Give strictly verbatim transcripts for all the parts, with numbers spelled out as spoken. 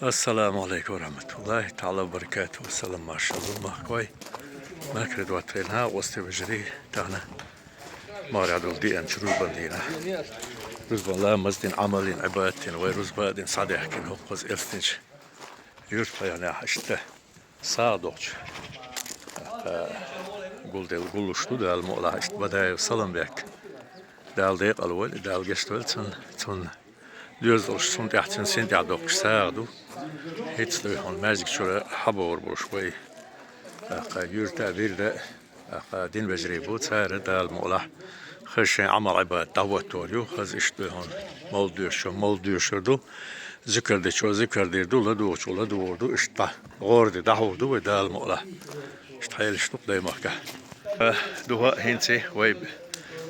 Ассаламу Ӏалайкум ва рахьматуллахӀи таӀала ва баракатухӀ. Салам-маршалла, махкой. Махкара доттагӀий, накъостий, вежарий, тахана мархӀадола деанчу рузбан дийнахь. Рузбан ламаз дина, Ӏамал дина, Ӏибадат дина, вай рузба а дина, схьадаьхкина хӀокхуза элстинчу юьртахь, иштта сагӀа доккхучу, тӀаккха гулделла гуллуш ду, Дала мукъалахь, иштта Бадаев Саламбек. Дала декъала войла, Дала гечдойла цунна, цунна доьзалш, цунна тӀехь, цуьнан син тӀехь доккхуш сагӀа ду. ХӀинца дуй хьуна маьждиг чуьра хьабогӀур болуш вай, тӀаккха юьрта а, вирда а, тӀаккха дин вежарий бу, цара, Дала мукъалахь, хаза шайн Ӏамал-Ӏибадат дӀахӀоттор ю, хаза иштта дуй хьуна мовлид доьшучо мовлид доьшур ду, зикар дечо зикар дийр ду, ладугӀучо ладугӀур ду, иштта гӀора де дӀахьур ду вай, Дала мукъалахь. Иштта хьелаш ду-кх даймахкахь. Э, дуьхьа хӀинца вай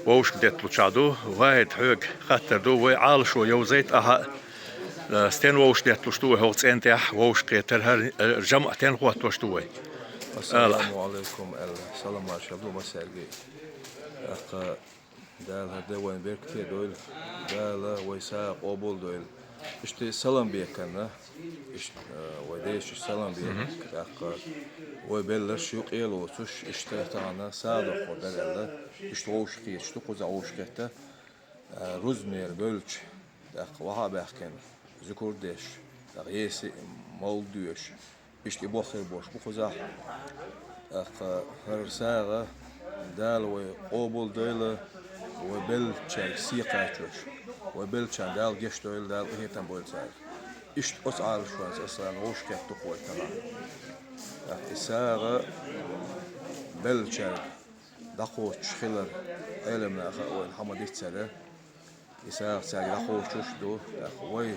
вовшах детталучохь ду, ВахӀид, хьоьга хаттар ду, вай Ӏалашо йовзийта ахьа, э, стен вовшах детталуш ду вай хӀокху цӀен тӀехь, вовшахкхетар, хӀара, э, жамӀ стен хӀоттош ду вай? Ала. Ассаламу Ӏалайкум, аьлла, салам-маршалла ду массаьрга. ТӀаккха Дала хӀара де вайна беркате дойла, Дала вай сагӀа къобал дойла. Иштта Саламбекана, иштта, э, вай дешаш Саламбек, тӀаккха вай белларш юкъе а лоцуш, иштта тахана сагӀа доккхур дара аьлла, иштта вовшах кхеташ ду, кхузахь вовшах кхетта, э, рузбанера бевлча, тӀаккха вахьа а баьхкина, зикар деш, тӀаккха еси мовлид доьшуш, иштта и боххир болуш бу кхузахь. ТӀаккха хӀара сагӀа Дала вай къобал дойла, вай беллачаьрга сий кхачош, вай беллачарна Дала гечдойла, Дала къинхетам бойла цаьрга. Иштта оцу Ӏалашонца аса вовшах кхетта ду-кх вай тахана. ТӀаккха и сагӀа беллачаьрга дӀакхочуш хилар Ӏеламнаха а вайна хьа ма-дийццара, и сагӀа цаьрга дӀакхочуш а ду, тӀаккха вай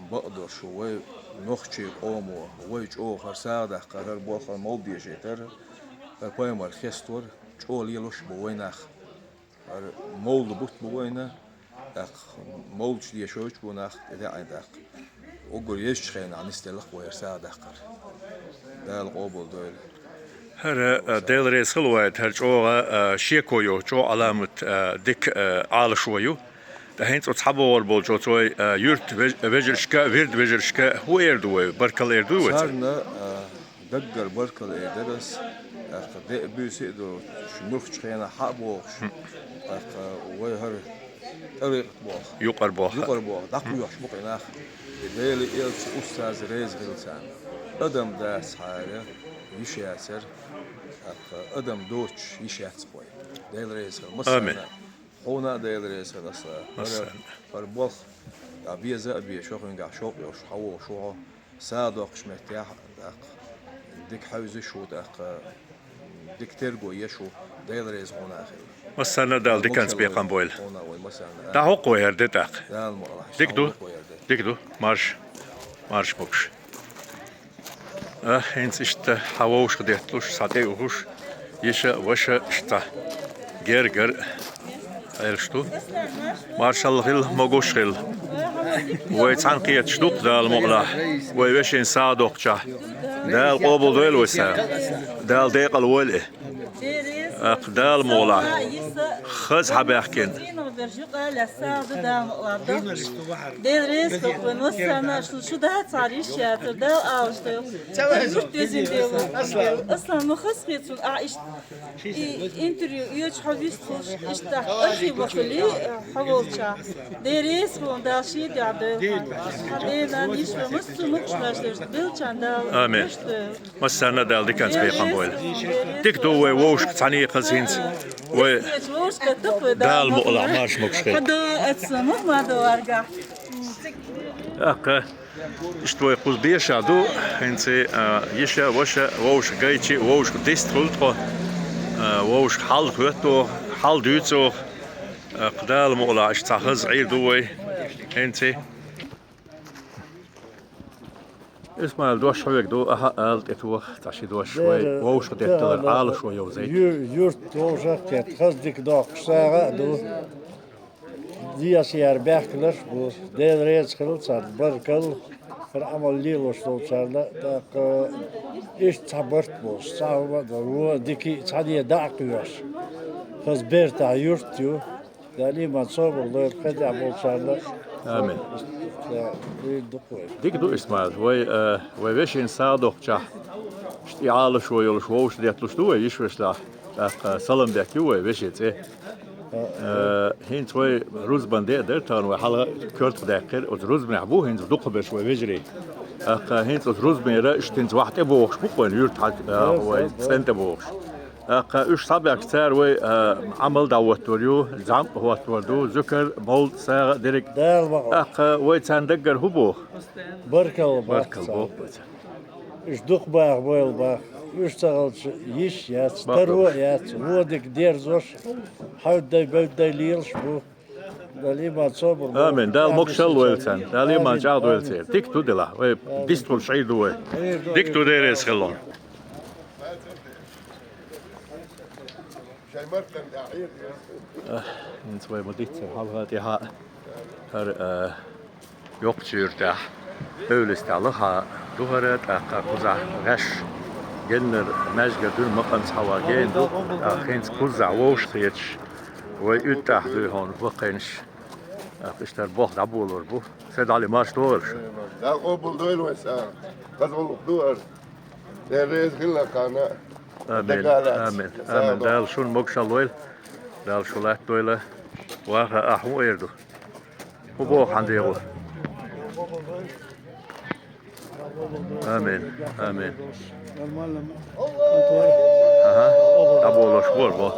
бакъдолуш ву, вай нохчийн къомо, вай чӀогӀа хӀара сагӀа даккхар, хӀара болх, хӀара мовлид дешийтар, хӀара пайхамар хеставар чӀогӀа лелош а бу вай нах. ХӀара мовлид бутт бу вайна, тӀаккха мовлидаш дешойтуш бу нах, тӀедеӀийна тӀаккха. Уггар езачу хенахь нисделла-кх вай хӀара сагӀа даккхар. Дала къобал дойла. ХӀара, а, Дела реза хуьлда вай, хӀара чӀогӀа, а, шеко йоцу, чӀогӀа Ӏаламат, а, дика, а, Ӏалашо ю. Ткъа хӀинца оцу хьабогӀур болчу оцу вай, а, юьртан веж-, вежаршка, вирдан вежаршка хӀун эр ду вай? Баркалла эр ду вай царна? Царна, а, даггара баркалла эр дара ас, тӀаккха де а, буьйса а ду, шу нуьхчу хенахь хьа а богӀуш, тӀаккха вай хӀара тӀарикъат болх, юкъара болх, юкъара болх дӀакхоьхьуш бу-кх и нах. И Делан элча, устаз реза хила царна. Адам дацахьара, йиш яцара, тӀаккха адам доцуш йиш яц-кх вай. Дела реза хила массарна. Амин. Хьуна а Дела реза хила, Аслан. ХӀара, массарна, хӀара болх, тӀаккха беза а бе, шо хингахь шовкъ йолуш хьан волуш ву хьо. СагӀа доккхучу меттехь, тӀаккха дика хьаьвзаш ву, тӀаккха дика терго еш ву, Дела реза хьуна а хила. Массарна а Дала диканца бекхам бойла. Хьуна а вай массарна а. ДӀахьо-кх вай хӀара де тӀаккха. Дала мукъалахь. Дика ду? ДӀахьо-кх вай хӀара де. Дика ду, марша. Марша могуш. А, хӀинца иштта хьан вовшах детталуш, схьа тӀе а ухуш, йиша а, ваша а, иштта гергара а хьелаш ду. Маршалла хила, могуш хила. Вай цхьаьна кхеташ ду-кх, Дала мукъалахь, вай вешин сагӀа доккхучохь. Дала къобал дойла вай сагӀа. Дала декъала войла и. ТӀаккха Дала мукъалахь, хаза хьабаьхкина. Дела реза хуьлда вайн массарна а, шу, шу дацахьара йиш яцара, Дала Ӏалашдойла. Юрт везина Дела ву. Аслан, ма хазахета суна, ахь иштта и интервью оьцуш хьо вистхуьлуш, иштта ахь архив бахали, хьо волчохь. Дела реза хуьлда, Дала шен дуьхьа дойла хьан. Хьан дена, йиша, вай массо а могуш-маьрша дерш беллачарна Дала гечдойла. Амин. Массарна а Дала диканца бекхам бойла. Дика ду вай вовшах цхьаьна кхаза хӀинца. Вай Дала мукъалахь, марша могуш хила. ТӀаккха иштта вай кхуза дешахь ду, хӀинца, а, йиша, ваша вовшах гайчи, вовшах дист хуьлда тхо, а, вовшах хьал хоьтту оха, хьал дуьйцу оха. ТӀаккха Дала мукъалахь, иштта цхьа хаза Ӏийр ду вай хӀинца. Исмаил, дош хьоьга ду, ахьа а ала тӀе тоха цхьа ши дош вай вовшах детталара Ӏалашо йовзийта. Ю-, юрт вовшах а кхетта, хаза дика доккхуш сагӀа а ду. Деза яр баьхкинарш а бу. Дела реза хила царна, баркалла хӀара Ӏамал лелош долчарна, тӀаккха иштта цхьа барт болуш, цхьа хӀума а дан, вон а дика а цхьаьна дӀа а кхоьхьуш. Хаза бертахь юрт ю. Дала иман, собар лойла кхидӀа болчарна, Амин. Дика ду, Исмаил. Вай, э, вай вешин сагӀа дохчахь, шти Ӏалашо йолуш вовшах детталуш ду вай йиш-вешех. ТӀаккха салам бехк ю вай вешин цӀе. Э, хӀинца вай рузбан де а дара тахана, вай хьала коьртах даьккхира, оцу рузбанехь бу хӀинца дукхахберш вай вежарий. ТӀаккха хӀинца оцу рузбанера иштта хӀинца вахь тӀе бохуш бу-кх вайн юьртахь, э, вай цӀен тӀе бохуш. ТӀаккха уьш схьабаьхкича цара вай, а, Ӏамал дӀахӀоттор ю, зӀамига хӀоттор ду, зуькар, молла, сагӀа а дерриг. ТӀаккха вай царна даггара хӀун боху? Баркалла боху царна. Уьш дукха баха бойла боху. Уьш ца хилча йиш яц, таро а яц, вон дика дерзош, хьаьвдадай-бевддадай лелаш бу. Дала иман собар лойла. Амин. Дала могушалла лойла царна. Дала иман чӀагӀдойла церан. Дика ду делахь. Вай дистхуьлуш Ӏийр ду вай. Дика ду, Дела реза хуьлда. ХӀинца вай ма дийццара хьалха тӀаьхьа хӀара, а, йоккхачу юьртахь, Эвлистехь лаха ду хӀара, тӀаккха кхузахь гӀаш геннара маьждигера дуьйна макъамца хьавар гена ду, тӀаккха хӀинца кхузахь вовшахкхеташ, вай уьттахь дуй хьуна вакхийнаш, тӀаккха иштта болх дӀаболор бу. Седа Ӏали, марша догӀийла шу. Дала къобалдойла вай сагӀа. Хаза гӀуллакх ду хӀара. Дела реза хуьлда кхарна. Амин. Амин. Амин. Дала шуна могушалла лойла. Дала шу латтадойла. Ваха, ахь хӀун эр ду? ХӀун боху хьан дегӀо? Амин. Амин. Аха. ДӀаболош бу хӀара бо.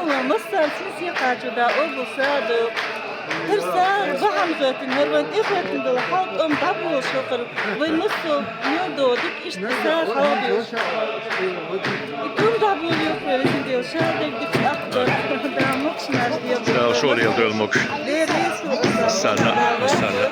Массарна сийсара кхачу да, обал сагӀа ду. ХӀара сагӀа бахьан хетта, хӀара вайна тӀехӀоьттина дола хьал тӀом дӀаболабеш хилар, вай массо а мел догӀу дика иштта сагӀа хьалабеш. И тӀом дӀаболабеш, везан Дела, ша дерг дика тӀаккха дар. Да, мукшнаш дела. Дала шо леладойла могуш. Дера веза. Массарна, массарна.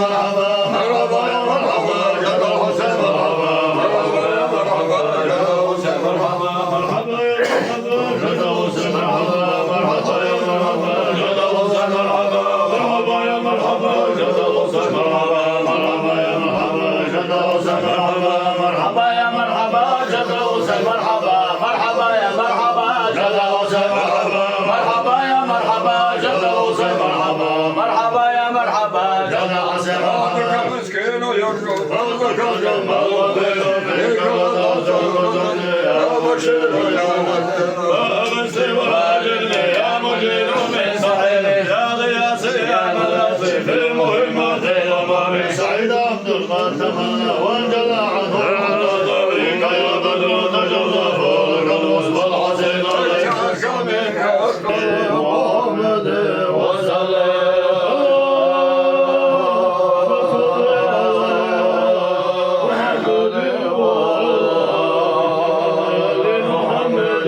مرحبا يا مرحبا جد الحسين، مرحبا، مرحبا يا مرحبا جد الحسين، مرحبا، مرحبا يا مرحبا جد الحسين، مرحبا، مرحبا يا مرحبا جد الحسين. مسكين يرجو فضلك الجنة وبيته فيك وتوصل يا بشير يا نذير. أغث وأجرني يا مجير من سحير، يا غياث يا ملاذ في المهمة وما من سعيد. عبد القادر وانجلى عنه طريق يا بدر تجلى فوق الوصف العظيم. محمد وسلم. محمد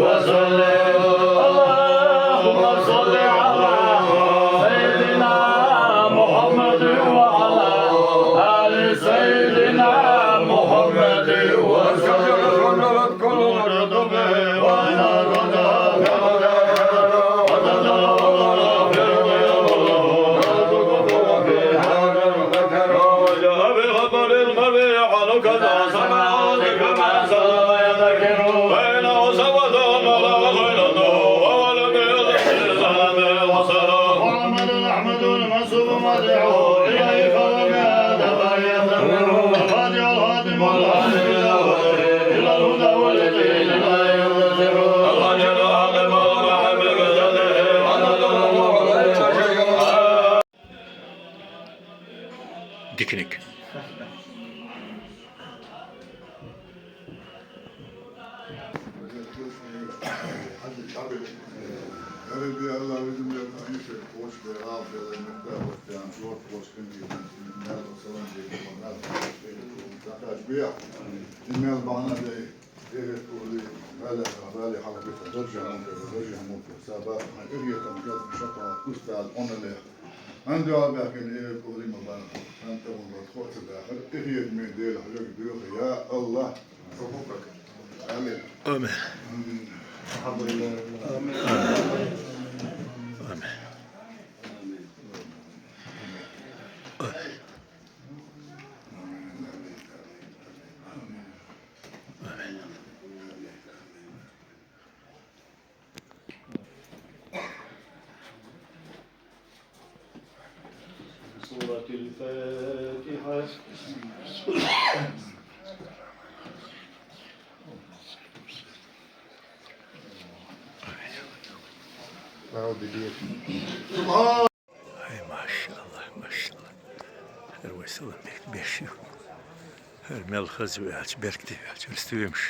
وسلم. اللهم صل على سيدنا محمد وعلى آل سيدنا محمد وسلم. Diknik. Эн дуьхьал баьхкина эвел кӀуьртал Ӏуналехь, сан тӀе ван варх хьо а ца дахар, къинхетаме Дела хьоьга доьху, я АллахӀ. Амин. Амин. Амин. Амин. سورة الفاتحة. Ай, машаллахӀ, машаллахӀ. ХӀара вай салам бехк беш ю. ХӀара мел хаза ваьлча, беркате ваьлча, хӀара стоьмаш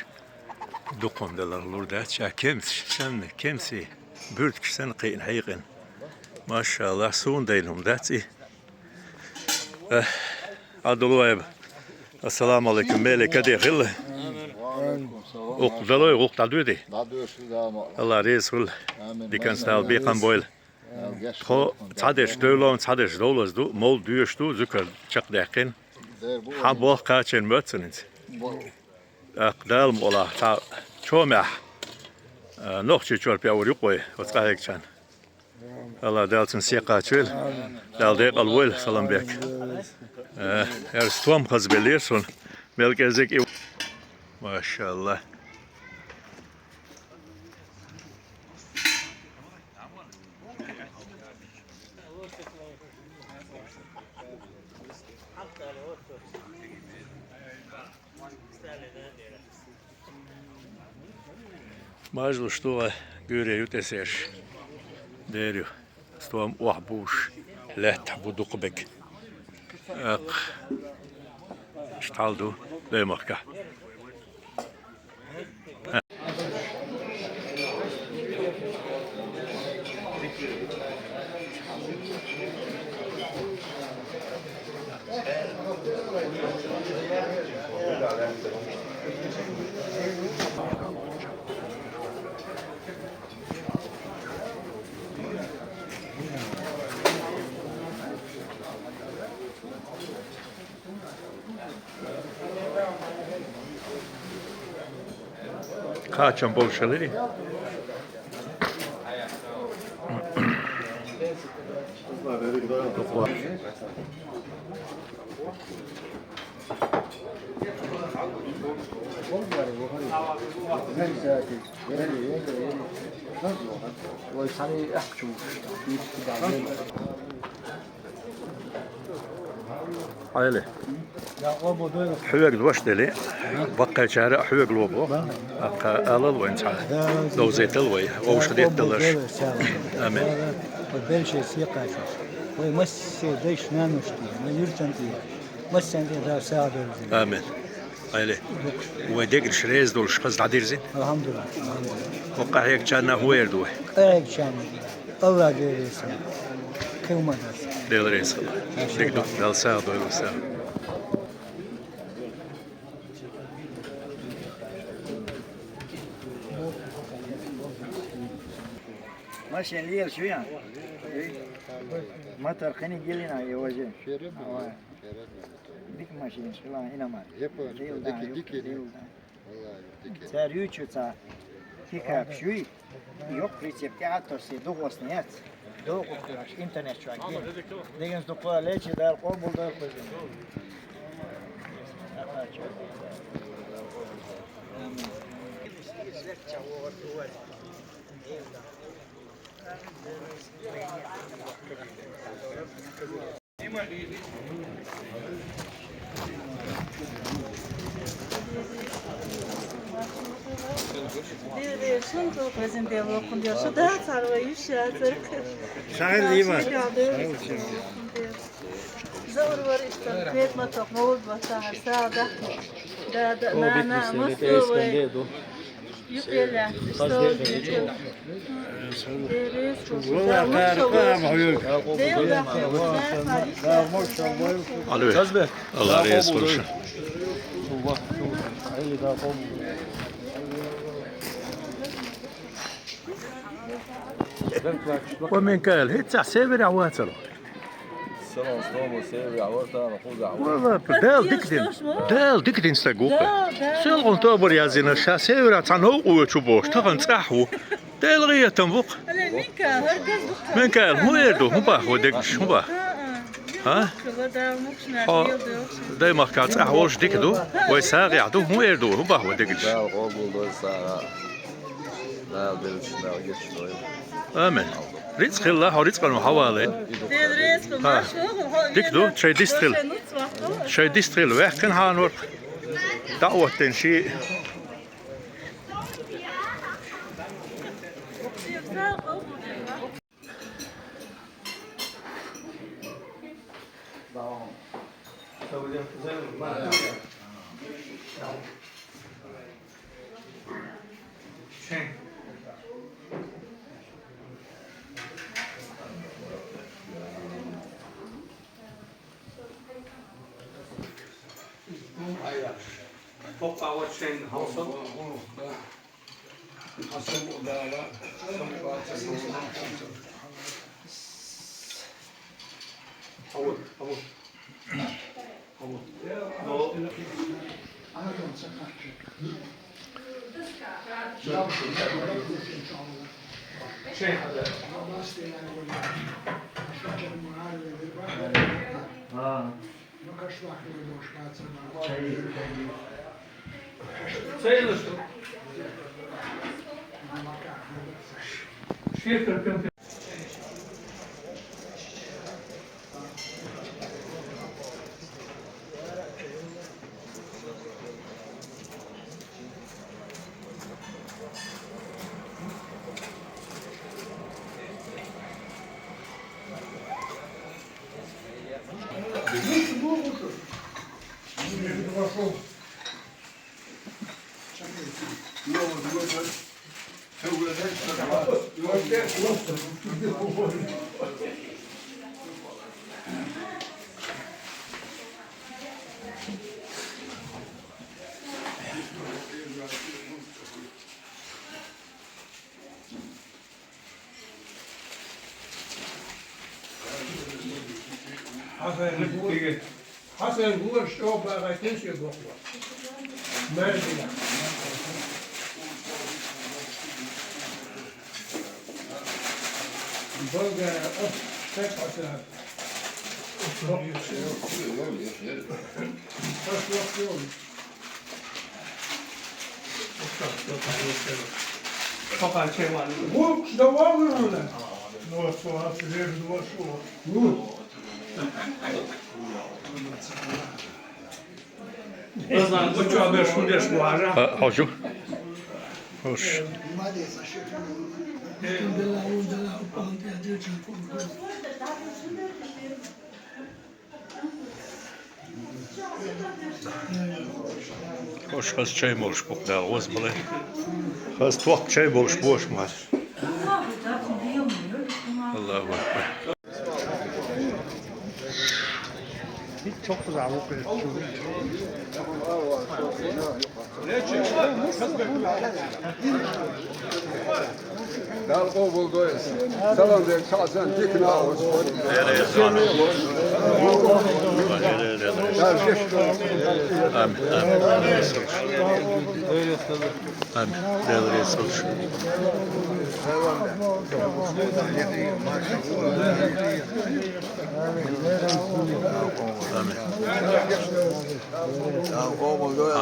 дукха хӀума далар лур дац, ша кемсаш санна, кемсий буьртигаш санна кхиъна хьийкъина. МашаллахӀ, суна дайна хӀума дац и. Э, Ӏабдулвахьаб, ассаламу Ӏалайкум, меле каде хилла? Укх далой, гӀуллакх дӀадоьдий? АллахӀ реза хуьлда. Диканца Дала бекхам бойла. Тхо цхьадерш девлла, цхьадерш довлаза ду, мовлид доьшуш ду, зуькар чакхдаьккхина. Хьан болх кхачийна моьтту цунца? ТӀаккха Дала мукъалахь, цхьа чомехь, а, нохчий чорпе а вар юкъа вай, оцу къахьегчарна. АллахӀ Дала цунна сий кхачийла, Дала декъала войла, салам бек. Э, хӀара стом хазбеллера суна, мел кӀезиг и. МашаллахӀ. Мажлуш ду вай, гуьйре ю тӀесерш. Дера ю. Стом охьабувш, лаьттахь бу дукха бег. Акх, иштта хьал ду Даймахкахь. Кхачам болуш хилира. Хьоьга ваша делахь, баккхийчара а хьоьга ло боху. Аккха алал вайн цхьа. Довзийтал вай, вовшах детталаш. Амин. Вай белшаш секхачаш. Вай массеран дайша, наношна тӀе, вай юьртана тӀе, массарна тӀе Дала сагӀа дойла. Амин. Хьоьга. Вай дегнаш реза долуш хаза дӀадирзина. Алхьамдулиллахь. Алхьамдулиллахь. Хьо къахьегначарна хӀун эр ду вай? Къахьегначарна Аллах Дела реза хила. Кхин хӀумма дац. Дела реза хила. Дика ду, Дала сагӀа дойла, сагӀа. Машен лелаш ву ян? Мотор кхин гилина и важе. Дика машенаш хила, иномарка. Дика, дика, дика. Цара юьйцу цхьа пикапаш юй, йоккха прицеп тӀе а тоссе, духосна яц. Докъу кхоьруш, интернет чохь гина. Дегнаш дукха лечи, Дала къобал дойла кхуза. Дера, шун чу везан Дела воккхун дела, шу дац хьара вай йиш яцарг. Шагьар лийма. Заур вара иштта, хетма тох, мовлуд бац хьара, сагӀа дахьа. Да, да, нана, маса вай. Алло. Алла реза хуьлда шун. Ва Минкаил, хӀинца северехь вацара? Салам, салам, северехь вара, тахана кхузахь вара. Валла, Дала дика дина. Дала дика дина стаг ву-кх. Да, да. Селхана тобар яздина, ша северехь цхьа новкъа воьду бохуш, тахана цӀахь ву. Делан гӀетам ву-кх. Минкаил, хӀун эр ду, хӀун боху вай дегнаш, хӀун боху? ХӀа? Хьо даймахкахь цӀахь волуш дика ду, вай сагӀехь ду, хӀун эр ду, хӀун боху вай дегнаш? Дала къобал дойла сагӀа. Дала белшаш, Дала гечдойла. Амин. Рицкъ хилла, хьо рицкъано хьавалийта. Дика ду, шайн дистхила. Шайн дистхила, ваьккхина хьанор. ДӀа а оттина ши. Хьасан, хьасан гуш чӀогӀа багӀайтина шен бохура. Маьждигехь. Bulgar, oh, tek atar. Yok, yok, yok, yok. Taş yok, yok. Yok, yok, yok, yok. Çok açı var. Bu, şu da var mı öyle? Yok, su var, su var, su var. Bu. Ozan, bu çok beş, beş bu ara. Ha, hocam. Hoş. Hoş, hozir çay molşmuş, Dâl g'oz bile. Hozir to'q çay molşmuş, moş. Allahu Ekber. Hiç çok güzel bu kız. Dâl g'oz boldu. Salam de, çalsan, dikine ağız. Amin, amin. Amin. Dâl g'oz bolsun. Amin.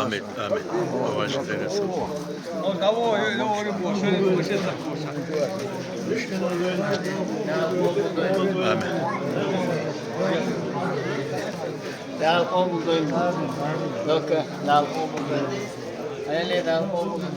Amin, amin. Yavaş, dâl g'oz bolsun. Amin. Dâl g'oz bolsun. Doka, dâl g'oz bolsun. Hele dâl g'oz bolsun.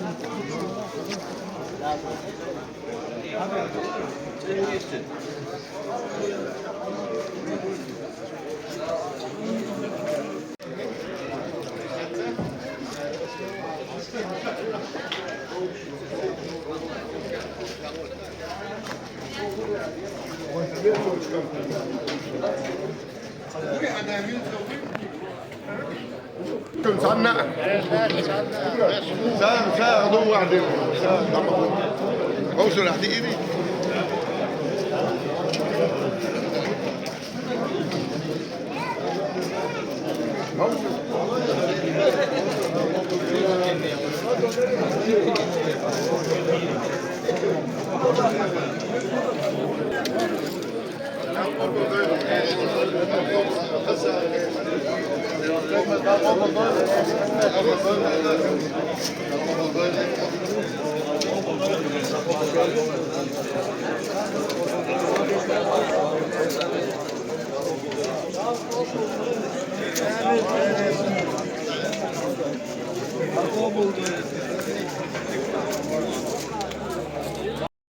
كنت عنا. ساعة، ساعة غدوة واحدة. غوصوا الحديدي.